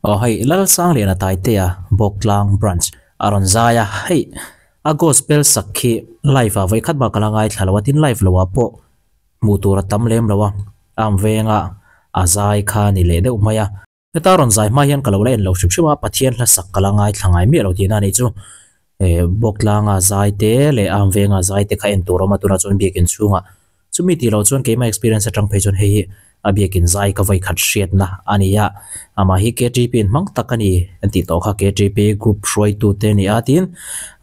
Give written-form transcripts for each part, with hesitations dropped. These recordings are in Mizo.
Aw hei Lalsangliana Taitea Bawktlang Branch a rawn zai a, hei a gospel sak khi live ah vawikhat bak ka la ngaithla lo a, tin live lo ah pawh hmuh tur a tam lem lo a, am venga a zai kha ni leh deuh mai a. Heta rawn zai hma hian ka lo la en lo hrim hrim a, Pathian hla sak ka la ngaithla ngai miah lo tihna a nih chu. Eh Bawktlanga zai te leh am venga zai te kha en tur a awm a, tunah chuan biakin chhungah Chumi tih loh chuan keimah experience atang phei chuan hei hi a biakin zai ka vawi khat hriatna a ni a, amah hi KTP in hmang tak a ni an tih tawh kha KTP group hruaitu te a ni a tiin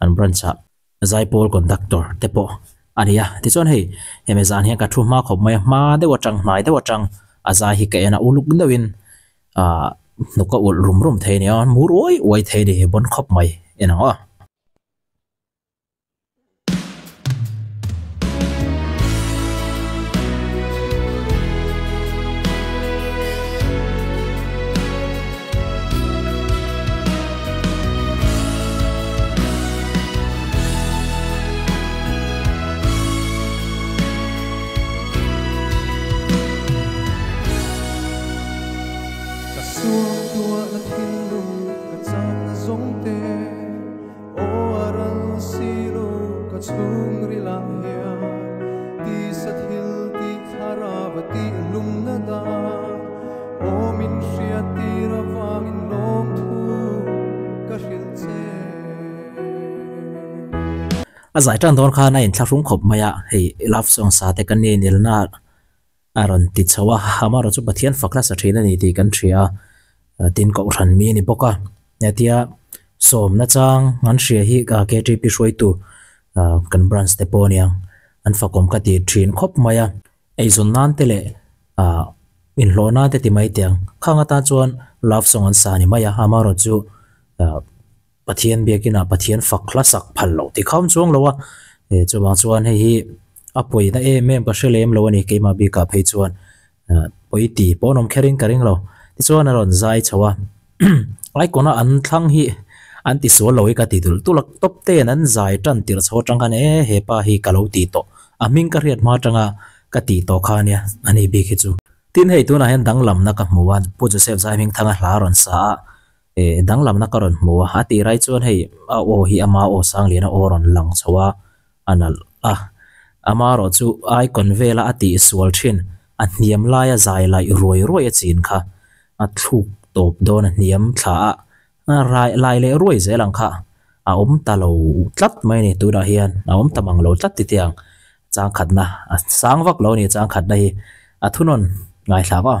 an branch ah zaipawl conductor te pawh a ni a. Tichuan hei hemi zan hian ka thu hma khawp mai a, hma deuh atang hnai deuh atang a zai hi ka en a uluk deuhin ah hnuk a ulh rum rum thei a ni a, mur uai uai thei a ni bawn khawp mai en ang aw. Ka suangtuahna thinlung ka chakna zawng te. Aw a ral silo ka chhungril ah hian tisa thil tih thlarau a tih lungna dan aw min hriat tir avangin lawmthu ka hrilh che. A zai tan dawn khan a inthlahrung khawp mai a, hei love song sa te ka ni nilna a rawn ti chho a, amaherawh chu Pathian fak nasa thin a ni tih kan hria a, tin kohhran mi a ni bawk a, hetia sawmna chang an hria hi KTP hruaitu kan branch te pawh a nia an fakawm ka ti thin khawp mai a, eizawn nan te leh inhlawh nan te ti mai teh ang, khang atan chuan love song an sa a ni mai a, amaherawh chu. Pathian biakinah Pathian fak hla sak phal loh tih kha awm chuang lo a, eh chuvang chuan hei hi a pawina em em ka hre lem lo a ni keimah bikah phei chuan ah pawi ti pawh an awm kher in ka ring lo. Tichuan a rawn zai chho a, icon a an thlang hi an ti sual lo hi ka ti dulh tulh a, top ten an zai tan tirh chho atang khan e hepa hi ka lo ti tawh, a hming ka hriat hma atanga ka tih tawh kha ania ani bik hi chu. Tin hei tunah hian danglamna ka hmu a, Pu Joseph Zaihmingthanga hla a rawn sa a, Eh danglamna ka rawn hmu a, a tih rai chuan hei a aw hi ama aw Sangliana aw rawn lang chho a, a nalh a. Ama erawh chu icon vela a tih sual thin, a hniam laia zai laih ruai ruai a chin kha a thluk tawp dawn a hniam thla a, a rai lai leh ruai zel ang kha a awm ta lo tlat mai a ni tunah hian a awm ta mang lo tlat ti teh ang changkhatna a sang vak lo a ni changkhatna hi a thunawn ngaithlak aw.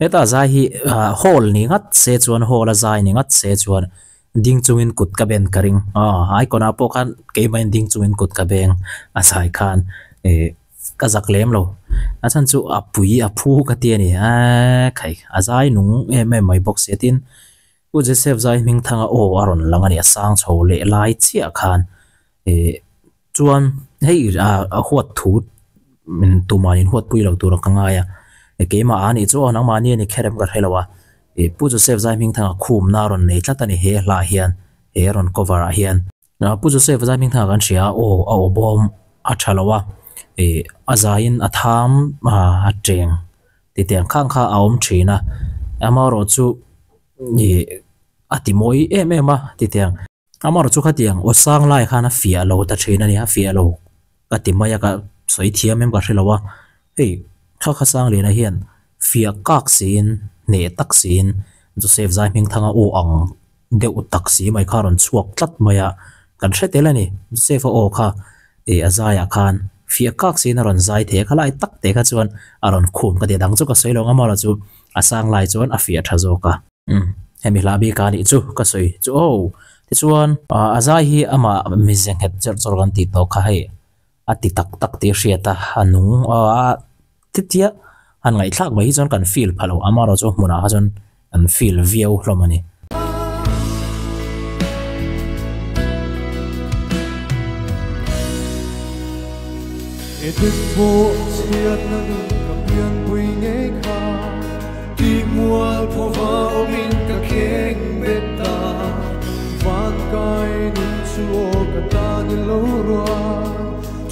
Heta zai hi hall ni ngat se chuan hall a zai ni ngat se chuan ding chungin kut ka ben ka ring aw icon ah pawh khan keimah in ding chungin kut ka beng a zai khan eh ka zak lem lo a chhan chu a pui a phu ka ti a ni eee khai a zai nung em em mai bawk sia tin Pu Joseph zai hming thanga aw a rawn lang a ni a sang chho leh lai chiah khan eh chuan hei a huat thu tuman in huat pui lo tur ka ngai a keimah a nih chu aw nangmahni a ni kher em ka hre lo a ih Pu Joseph zai hming thanga khumna a rawn nei tlat a ni he hla hian he rawn cover ah hian. Pu Joseph zai hming thanga kan hria a aw a aw bawm a tha lo a ih a zaiin a tham a cheng titiang khang kha a awm thin a amaherawh chu ih a ti mawi em em a titiang amaherawh chu khatiang aw sang lai khan a fiah lo ta thin a ni a fiah lo ka ti mai a ka sawi thiam em ka hre lo a hei kha kha Sangliana hian fiah kak siin hneh tak siin Joseph zai hming thanga aw ang deuh tak si mai kha a rawn chhuak tlat mai a, kan hre tel a ni. Joseph-a aw kha ih a zaiah khan fiah kak siin a rawn zai thei a, khalai tak te kha chuan a rawn khum ka ti a, dang chu ka sawi lo ang amaherawh chu a sang lai chuan a fiah tha zawk a. Umm hemi hla bik a nih chu ka sawi chu aw. Tichuan, a zai hi amah mize nghet zerh zawrh kan tih tawh kha hei a ti tak tak tih a hriat a, a nung a titia han ngaihthlak mai hi chuan kan feel pha lo, amaherawhchu hmunah kha chuan kan feel viau hlawm a ni. Eden pawh chhiatna nun ka pianpui ngei kha tih mual phawva awmin ka kheng bet ta. Van kai nun chu aw ka ta ni lo rua,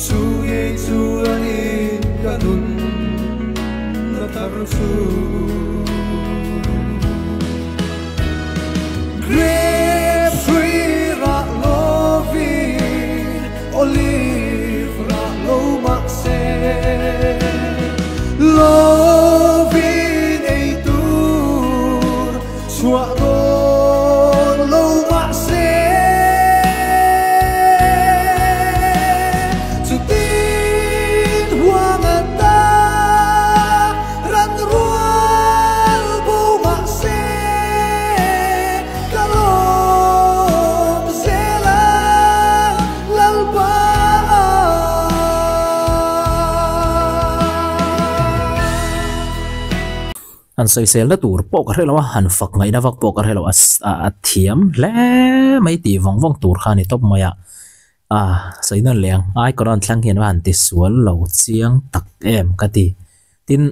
chu ngei chu a ni ka nun na thar chu. Grape hrui rah lovin olive rah lo mah se, lovin ei tur chhuah dawn lo mah se, chutin huang a ta ran rual bo mah se, ka lawm zel a Lalpa. Han sawiselna tur pawh ka hre lo a, han fak ngaihna vak pawh ka hre lo a, a thiam hle mai tih vawng vawng tur kha a ni tawp mai a, a sawi nawn leh ang, icon a thleng hian a han ti sual lo chiang tak em ka ti. Tin,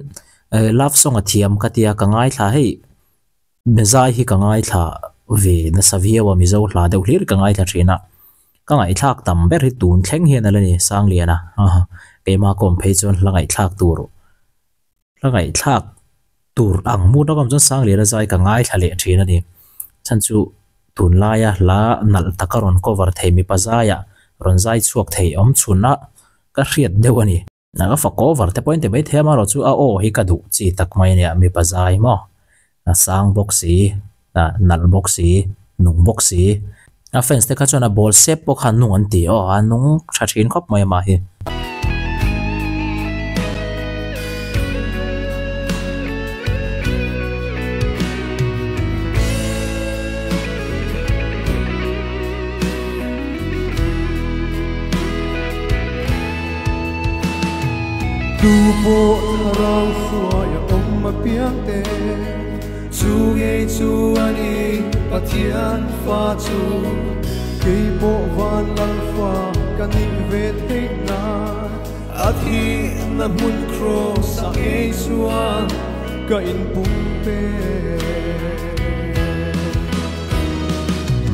love song a thiam ka tia ka ngaithla hei Zai hi ka ngaithla ve nasa viau a, Mizo hla deuh hlir ka ngaithla thin a, ka ngaihthlak tam ber hi tun thleng hian a la ni Sangliana, keimah kawm phei chuan hla ngaihthlak tur hla ngaihthlak tur ang mut a kawm chuan Sangliana zai ka ngaithla leh thin a ni. Chhan chu tunlaia hla nalh taka rawn cover thei mipa zaia rawn zai chhuak thei awm chhun a ka hriat deuh a ni. Ka fa cover te pawhin ti mai thei a, amaherawh chu a aw hi ka duh chi tak mai a nia, mipa zai maw a sang bawk si, a nalh bawk si, nung bawk si. A fans te kha chuan a ball sep pawh kha nung an ti aw, a nung tha thin khawp mai amah hi. Tu pawh thlarau hruai a awm apiang te, chu ngei chu a ni Pathian fa chu. Kei pawh van lal fa ka nih ve theih nan, a thihna hmun kraws ah ngei chuan ka inpum pe.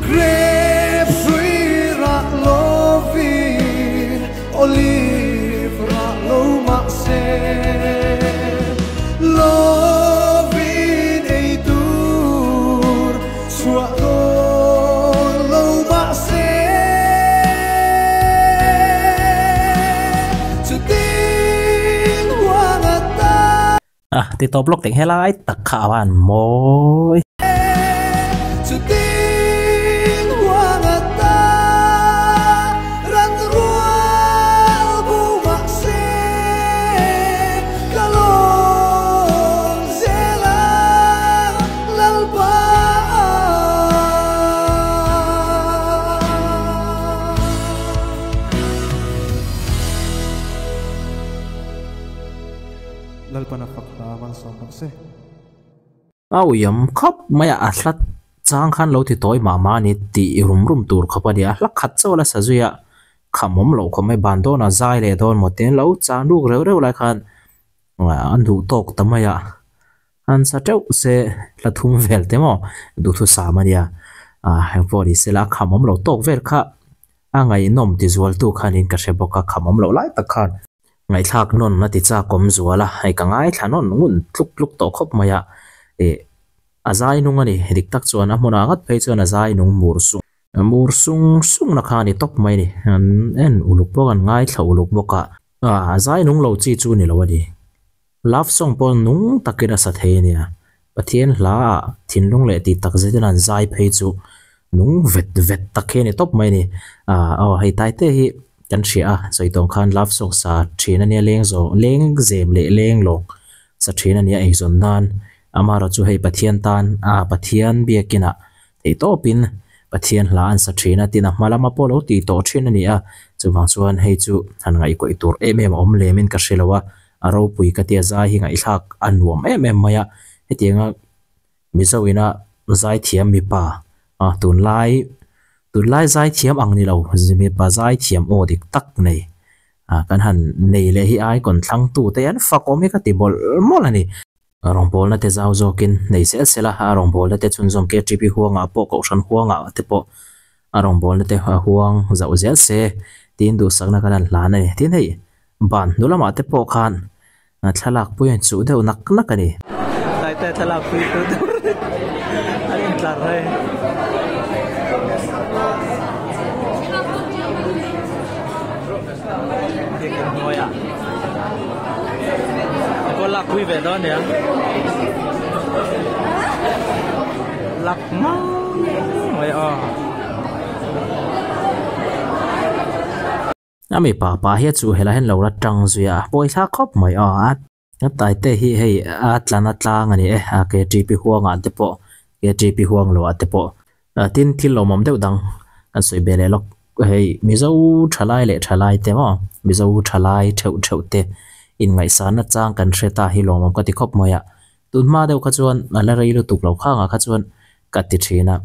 Grape hrui rah lovin olive rah lo mah se, lovin ei tur chhuah dawn lo mah se, chutin huang a ta. A ti tawp lawk teng helai tak kha a van mawi. Lalpan a fak hla malsawm rawh se. A uiam khawp mai a, a hla chang khan lo ti tawi mah mah a ni tih rum rum tur khawp a ni a, hla khat chauh a la sa zui a, kham awm loh khawp mai, ban dawn a zai leh dawn maw tiin lo chan ruk reuh reuh lai khan an duh tawk ta mai a, an sa teuh se hla thum vel te maw duhthusam a nia, engpawh ni se la a kham awm lo tawk vel kha A ngaihnawm ti zualtu khanin ka hre bawk a, kham awm loh lai tak khan ngaihthlak nawn a ti chak awm zual a, hei ka ngaithla nawn ngun tluk tluk tawh khawp mai a, ih a zai nung a ni, dik tak chuan a hmunah ngat phei chuan a zai nung mur sung mur sung sung na kha a ni tawp mai a ni, an en uluk bawk an ngaithla uluk bawk a, a zai nung lo chi chu ni lo a ni. Love song pawh nung takin a sa thei a nia. Pathian hla ah thinlung leh tih tak zetin an zai phei chu nung vet vet tak hi a ni tawp mai a ni. Ah aw hei Taite hi kan hria a, sawi tawng khan love song sa thin a nia leng zawng leng zem leh leng lawng sa thin a nia eizawn nan amaherawhchu hei Pathian tan ah Pathian biakinah theihtawpin Pathian hla an sa thin a tin a hma lama pawh lo tih tawh thin a ni a chuvang chuan hei chu han ngaihkuaih tur em em a awm lem in ka hre lo a a ropui ka tia zai hi ngaihthlak a nuam em em mai a hetianga Mizo ina zaithiam mipa a tunlai tunlai zaithiam ang ni lo mipa zaithiam aw dik tak nei ah kan han nei leh hi icon thlang tute an fak awm hi ka ti mawlh mawlh a ni. Rawngbawlna te zau zawkin nei sel sel a, a rawngbawlna te chhunzawm KTP huangah pawh Kohhran huangah te pawh a rawngbawlna te a huang zauh zel se tiin duhsakna kan han hlan a ni. Tin hei ban hnu lamah te pawh khan thlalak pui a inchuh deuh nak nak a ni. Taite thlalak pui tur tur an intlar hei. Biakin hnuaiah kawl lak pui ve dawn nia lak mai mai aw. A mipa pa hi a chu helai hian lo la tang zui a pawi thlak khawp mai aw a taite hi hei a tlana tlang a ni e a ktp huangah te pawh ktp huang loh ah te pawh tin thil lawmawm deuh dang kan sawi ve leh lawk hei mizo thalai leh thalai te maw mizo thalai theuh theuh te inngaihsana chang kan hre ta hi lawmawm ka ti khawp mai a tun hma deuh kha chuan a la rei lutuk lo khangah kha chuan ka ti thin a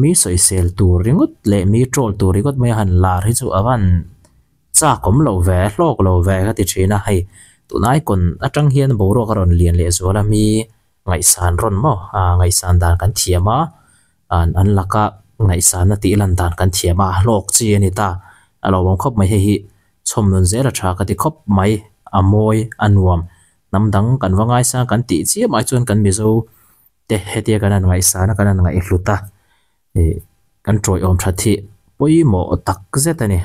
mi sawisel tur ringawt leh mi troll tur ringawt mai a han lar hi chu a van chak awm lo ve hlawk lo ve ka ti thin a hei tunai kawn atang hian boruak a rawn lian leh zual a mi ngaihsan rawn maw ah ngaihsan dan kan thiam a an an laka ngaihsanna tih lan dan kan thiam a hlawk chi a ni ta a lo awm khawp mai hei hi chhawm nun zel a tha ka ti khawp mai a mawi a nuam hnam dang kan va ngaisang kan tih chiam ai chuan kan mizo te hetia kan han ngaihsan a kan han ngaihhlut a ih kan tawiawm that hi pawimawh tak zet a ni.